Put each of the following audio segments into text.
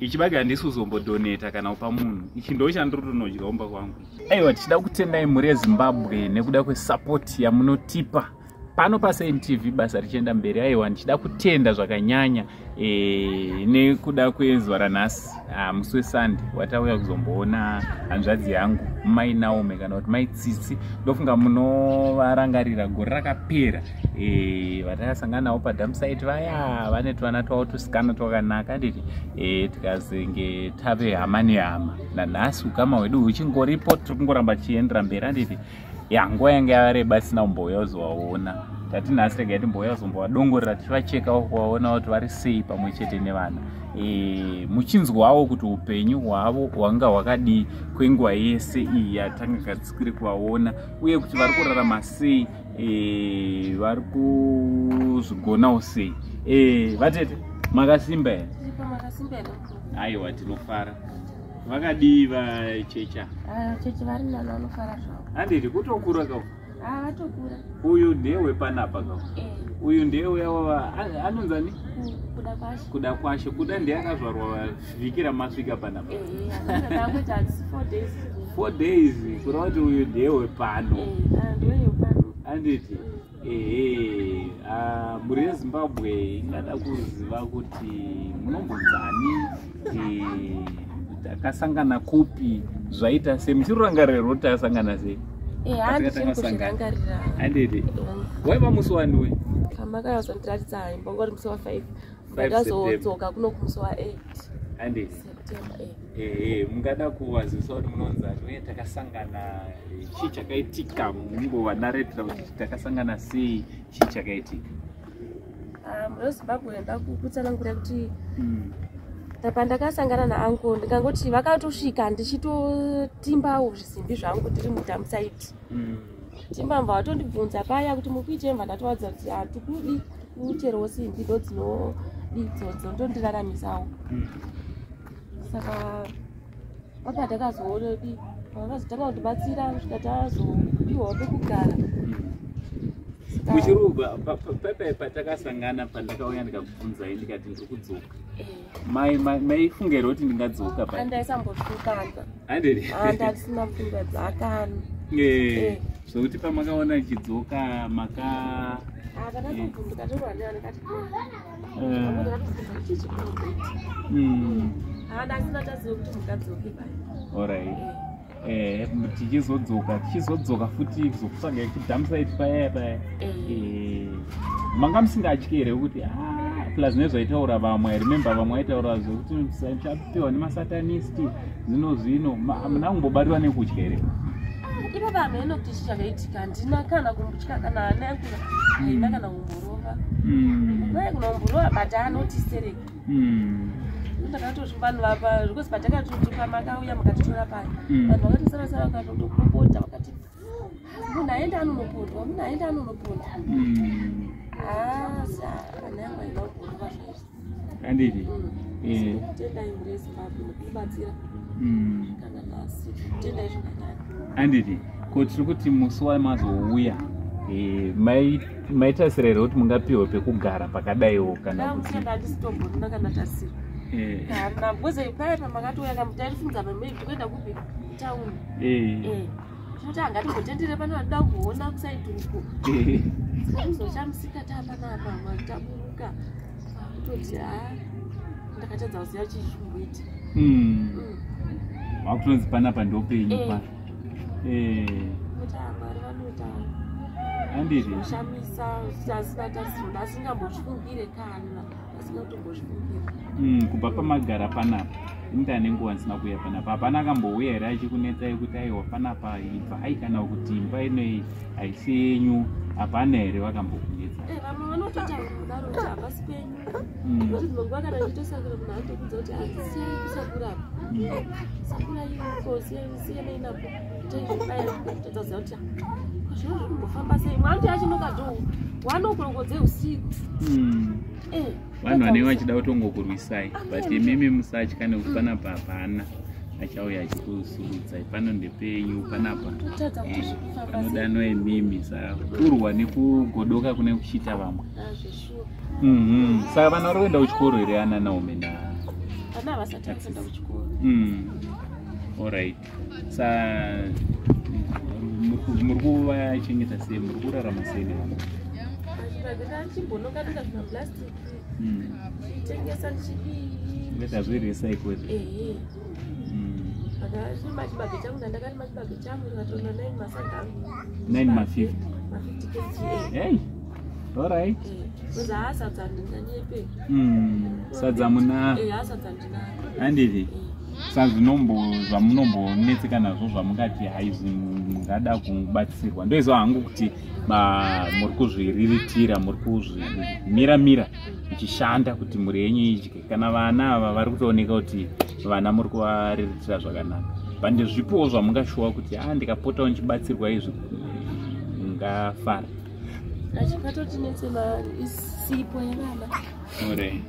Ichi bage handisi kuzombodonata kana kupa munhu. Ichi ndo chandiri kutonodya kumba kwangu. Aiwa, tichida kutendai mhuri yeZimbabwe nekuda kwesapoti yamunotipa pano paSaint TV, basa richienda mberi. Aiwa, ndichida kutenda zvakanyanya nekuda kwezuva ranhasi, musi weSunday, watauya kuzomboona hanzvadzi yangu Mai Naume, kana kuti Mai Tsitsi. Ndofunga munovarangarira gore rakapera, vatakasangana navo padumpsite vaya, vane tuvana twavo tusikana twakanaka, nditi tikazenge tave hama nehama. Nanhasi ukama hwedu huchingoripo, tiri kungoramba tichiendera mberi, anditi? Ya, nguva yanga yareba tisina kumbouya kuzovaona. Tati nhasi regai timbouya kuzombovadongorera, tichivachekawo, kuvaona kuti vari sei pamwe chete nevana, muchinzwawo kuti upenyu hwavo hwanga hwakadii kwenguva yese iyi yatanga katsikiri kuvaona, uye kuti vari kurarama sei, vari kuzvigonawo sei. Vatete, makasimba here? Aiwa, tinofara. Vakadii vachecha? Cheche vari nani, vanofara zvavo. Handiti kutokura kau? Ah, vatokura. Uyu ndewe panapa kau? Eh. Uyu ndeuya wava anonzani? Kuda Kwashe. Kuda Kwashe. Kuda ndiye akazvarwa vhiki ramasvika panapa. Ndakuita 4 days. 4 days, kureva kuti uyu ndewe pano. Ndewe pano. Handiti? Ehe. Ah, mhuri yeZimbabwe ingada kuziva kuti munombonzani, takasangana kupi, zvaita sei? Muchirurangariro roti takasangana sei? Handichiri kuzvirangarira. Handiti waiva musi waniwe? Pamakazondiratidza imbongori musi wa5. 5. Ndakazodzoka kuno kumusi wa8 Handiti? September, eh. Ehe, mungada kuvazivisa kuti munonzani uye takasangana, chii chakaitika? Mumbovanaretera kuti takasangana sei, chii chakaitika? Ah, mhuri yeZimbabwe, ndakutsanangura kuti pandakasangana nauncle, ndikangoti vakatosvika ndichitotimbawo zvisimbi zvangu ndiri mudumpsite. Timbamva vatondibvunza paya kuti mukuitei, mva ndatovaudza kuti hatikudi, kucherawo simbi ndo dzinodidzo ndondiraramisawo. Saka apa takazoonedi vakazotanga kundibatsira kusvika tazopiwawo pekugara. Muchiruba pepe patakasangana, pandakauya ndikakubvunzai ndikati ndiri kudzoka, maifunga here kuti ndingadzoka pa? Andaisambofungana. Handiti? Andasina pfungwa dzakana. Zvokuti pamakaona ichidzoka maka Ndakatobvunduka torwa ndikati chichiprofeti. Handasina taziva kuti mungadzoke pai. Alright. Tichizodzoka futi kuzokutsvagai kudumpsite paya paya. Manga musingatyi here kuti, ah, plus nezvaitaura vamwe? I remember vamwe vaitaura zvekuti muchapiwa nemasatanist zvino zvino. Hamuna kumbobatwa nekutya here? Ipapa hameno kuti chii chakaitika, handina kana kumbotya, kana hana yangu haina kana kumborova. Kwai kunomborova, but anotisereka. Ndakatoti vanhu vapa, because patakatoti pamakauya mukatitora paya, vanhu vakatosarasara, vakatotopopota, vakati munhu aenda anonopondwa, munhu aenda anonopondwa. Asi hana yangu haina kumborova zvaizvo. Handiti? Tendai mhuri yeZimbabwe nekubatsira kana nhasi, tendai zvakanyanya. Handiti? Ko tiri kuti musi wamazouya, maitarisira here kuti mungapiwe pekugara pakadaiwo, kana kuti? Ndandisitomborina kana tasiro. Kana because paya pamakatouya kamutairifunza pamei tikuenda kupi, kutauni. Tinoti hangatingotendere pano, vanoda kuona kuside uko. Kuzoshamisika tapanapa, taburuka kutoti ha, ndakatadza kuziva chii chimboita. Wakutonzi panapa ndopenyu pa? Kuti Mwari vanoita Handiti? zvinoshamisa, asina tarisiro, asingambozvifungire, kana asingatombozvifungire. Kubva pamagara panapa, inda nenguva ndisina kuuya panapa, hapana akambouya here achikunetsai kuti aiwa, panapa ibvai, kana kuti imba inoi haisi yenyu? Hapana here vakambokunetsai? Vamwe vanototaura kudaro kuti hapasi penyu. Nokuti dzimwe nguva kana ndichitosakura, munhu anotokudza kuti handisiyai kusakura apa, sakura iko, siyanai napo, taizvidai. Kuti zvino zviri kumbofamba sei? Mwana achinokato 1 o'clock dzeusiku. Vanhu vanenge vachida kutongokurwisai, but imimi musatya, nekuti panapa hapana achauya achikusurudzai. Pano ndepenyu panapa. Totadza kuti zviri kufamba sei. Panodanwa imimi, saka kurwa nekugodoka kune kuchiita vamwe. Azveshuwa. Saka vana vari kuenda kuchikoro here, ana Naume na? Vana havasati vakuenda kuchikoro. Alright, sa muri kuvachengeta sei? Muri kurarama sei nevana? Chibage ndachimbonokanika zvimaplastic, chitengesa, ndichidii. Ngati hazvirecycle. Ehe. Ndakarima chibage changu, ndandakarima chibage changu, ndikatona 9 masaga angu. 9 ma50? Ma50 kg. Hey, alright. Because haa, sadza ndinganyepe. Sadza muna? Haa, sadza ndinaro. Handiti sa zvamunombonetseka nazvo, zvamungati haizvi mungada kubatsirwa, ndoizwa hangu kuti muri kuzviriritira, muri kuzvimiramira muchishanda kuti mhuri yenyu idye. Kana vana ava vari kutooneka kuti vana muri kuvariritira zvakanaka. Pande zvipowo zvamungashuwa kuti a ndikapotawo ndichibatsirwa izvi, mungafara? Achikatotinetse isipo yevana. Alright.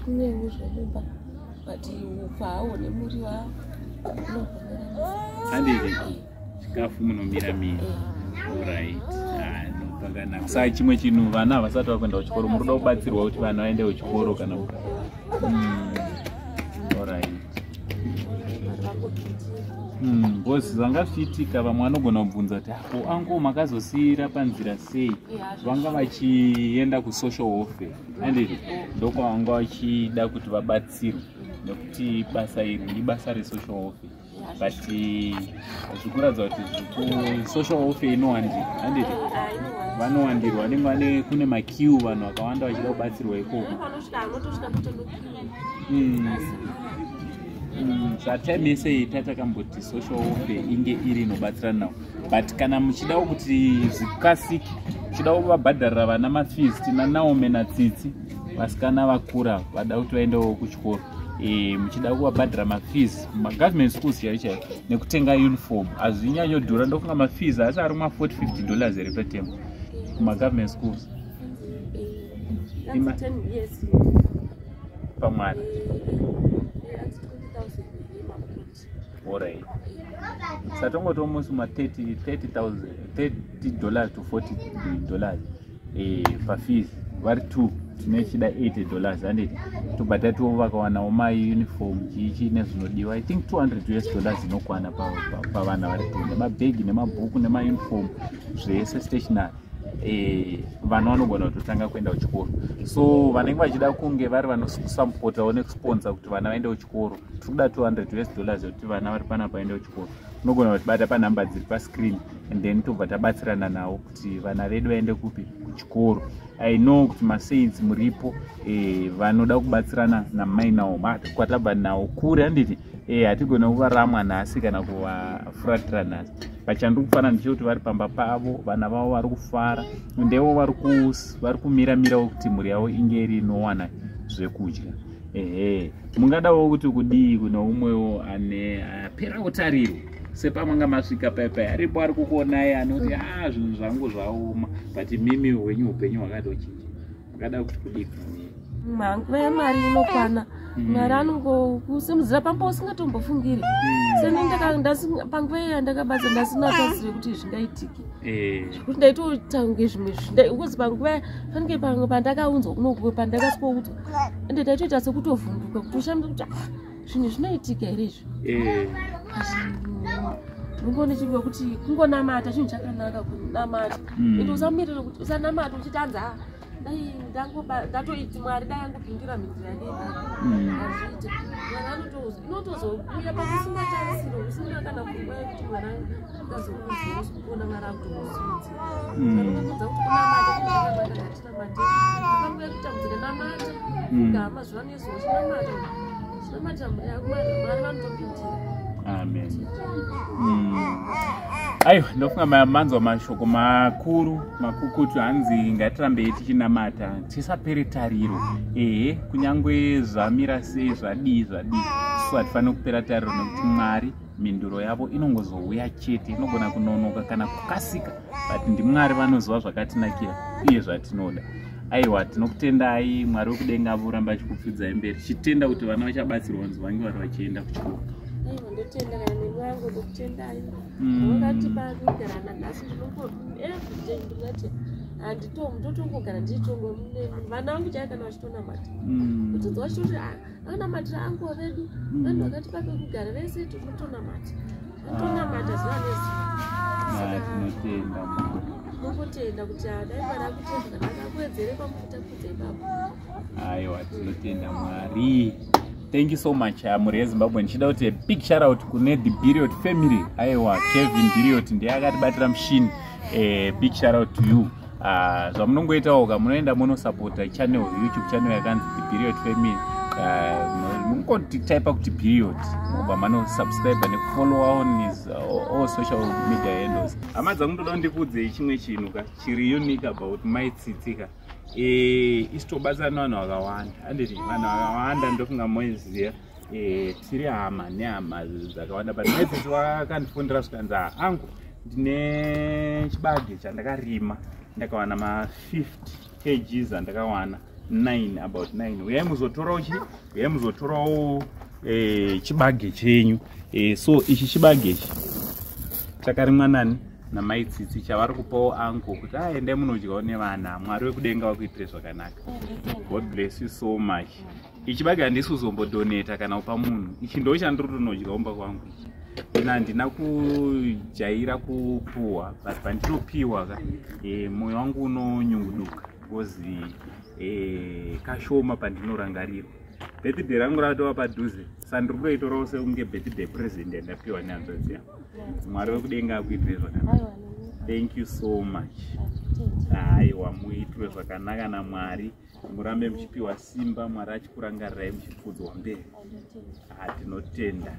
Kunewo zvemumba, but upfu hawo nemuriwo unogomerana. Handiti chikafu munomiramira. Alright. Ah, no, pakanaka. Saka chimwe chinhu, vana havasati vakuenda kuchikoro. Muri kuda kubatsirwa kuti vana vaende kuchikoro kana? Alright. Because zvanga zvichiitika, vamwe vanogona kubvunza kuti apo angu makazosiyira panzira sei? Vanga vachienda kusocial welfare, handiti? Ndokwavanga vachida kuti vabatsirwe, nekuti basa iri ndibasa resocial welfare, but zvikuratidza kuti social welfare inowandira, handiti? Vanowandirwa, vanenge vane kune maqueue, vanhu vakawanda vachida kubatsirwa ikoko. Vanosvika, unotosvika kutonoqueue. Zvatime yese iyi tatakamboti social welfare inge iri inobatsirana navo, but kana muchidawo kuti zvikasike, muchida kuvabhadharira vana mafees, tina Naome naTsitsi, vasikana vakura vada kuti vaendewo kuchikoro. Muchida kuvabhadhara mafees magovernment schools chaiyo chaiyo nekutenga uniform, hazvinyanyodhura. Ndofunga mafees asi ari kuma 40 50 dollars here paterm kumagovernment schools? 10 years. Pamwana? Anzi 20,000 yemakuti. Alright, satongoti almost ma 30 30,000, $30 to $40 pafees vari two, tinechida $80, handiti? Tobva tatiwo vakawanawo mauniform, chiichi nezvinodiwa, I think $200 inokwana pavana vari two, nemabhegi nemabhuku nemauniform, zvese stationary. Vana vanogona kutotanga kuenda kuchikoro. So vanenge vachida kunge vari vanosapotawo nekusponsor kuti vana vaende kuchikoro, tiri kuda $200 yekuti vana vari panapa vaende kuchikoro. Unogona kutibata panhamba dziri pascreen and then tobva tabatsirana navo kuti vana vedu vaende kupi? Kuchikoro. I know kuti masaints muripo, vanoda kubatsirana namai Naoma. Kwatabva nawo kure, handiti? Hatigone kuvaramwa nhasi kana kuvafuratira nhasi. Pachandiri kufanira ndechekuti vari pamba pavo, vana vavo vari kufara, ndevo vari kumiramirawo kuti mhuri yavo inge iri inowana zvekudya. Ehe, mungadawo kuti kudii kune umwewo ane aperawo tariro sepamanga masvika paipai, aripo ari kukuonai anoti a zvinhu zvangu zvaoma, but mimi hwenyu upenyu hwakatochinja? Mungada kuti kudii kune Nguva yamwari inokwana. Mwari anongokusimudzira pamba usingatombofungiri. Seni panguva iya ndakabasa ndasina tarisiro yekuti zvingaitike, zvekuti ndaitoita kunge zvimwe because panguva fanike pandakaunzwa kunoku, pandakaswoudzwa, ende ndaitoita sekutovhunduka, kutoshamisa kuti, "Ah, zvinhu zvinoitika here izvi?" Ungoone chirwa kuti kungonamata chinhu chakanaka, kunamata. Ende usamirira kuti usanamata uchiti anzi, "Ah, dai ndatoiti Mwari dai angopindura mhinduro yadei." Hazviite. Mwari inotozouya pakusingatarisiro, usina kana pfungwa yekuti Mwari angazokuona, Mwari akutokusimudzira. Anokuudza kuti kunamata chinhu chakanaka, ngatinamate. Panguva yekutambudzika namata. Kugama zuva nezuva chinamata, chinamatira mhuri yako, Mwari vanotopindira. Amen. Aiwa, ndofunga manzwa mashoko makuru makukutu. Hanzi ngatirambei tichinamata, tisapere tariro. Ehe, kunyange zvamira sei, zvadii zvadii, isu hatifaniri kupera tariro, nekuti Mwari mhinduro yavo inongozouya chete. Inogona kunonoka kana kukasika, but ndiMwari vanoziva zvakatinakira uye zvatinoda. Aiwa, tinokutendai. Mwari wekudenga voramba achikupfudzai mberi, tichitenda kuti vana vachabatsirwa kunzi vange vari vachienda kuchikoro. Aiwa, ndotenda kana nemi wangu, ndokutendai. Wakatipa kugara nanhasi. Ndinongo everyday ndingati Handitongogara ndichitongo vana vangu chaivo kana vachitonamata, kutodzwa vachitoti, "Ah, akanamatira angu vedu, vanhu vakatipa pekugara vese." Tinotonamata, tonamata zuva nezuva. Ah, tinotenda Mwari. Mungotenda kuti dai Mwari akuitire zvakanaka, akuwedzere pamukutapudza ipapo. Aiwa, tinotenda Mwari. Thank you so much, mhuri yeZimbabwe. Ndichida kuti a big shout out kune the Biriot family. Aiwa, Kevin Biriot ndiye akatibatira mushini. Big shout out to you. Zvamunongoitawo ka, munoenda munosapota channel, YouTube channel yakanzi The Biriot Family. Mungotaipa kuti Biriot, mobva manosubscribe nekufollow on his all social media handles. Hama dzangu, ndoda ndikuudzei chimwe chinhu ka chiri unique about Mai Tsitsi ka. Isu tobatsira nevanhu vakawanda, handiti? Vanhu vakawanda, ndofunga moiziva, tiri hama nehama dzakawanda, but Mai Tsitsi wakandifundira zvikanzi, "Ah, angu ndine chibage chandakarima, ndakawana ma50 kgs, andakawana 9, about 9. Uyai muzotorawo chi, uyai muzotorawo chibage chenyu." So ichi chibage ichi chakarimwa nani? NaMai Tsitsi, chavari kupawo angu kuti aendai munodyawo nevana. Mwari wekudenga vakuitire zvakanaka. God bless you so much. Ichi bage handisi kuzombodonata kana kupa munhu. Ichi ndo chandiri kutonodya kumba kwangu ichi. Ina handina kujaira kupuhwa, but pandinopiwa ka, mwoyo wangu unonyunguduka because kashoma pandinorangarirwa. Birthday rangu ratova padhuze, saka ndiri kutoitorawo sekunge birthday present yandapiwa nehanzvadzi yangu. Mwari wekudenga akuitire zvakanaka. Thank you so much. Aiwa, muitirwe zvakanaka naMwari, murambe muchipiwa simba, Mwari achikurangarirai muchipfuudzwa mberi. Tinotenda.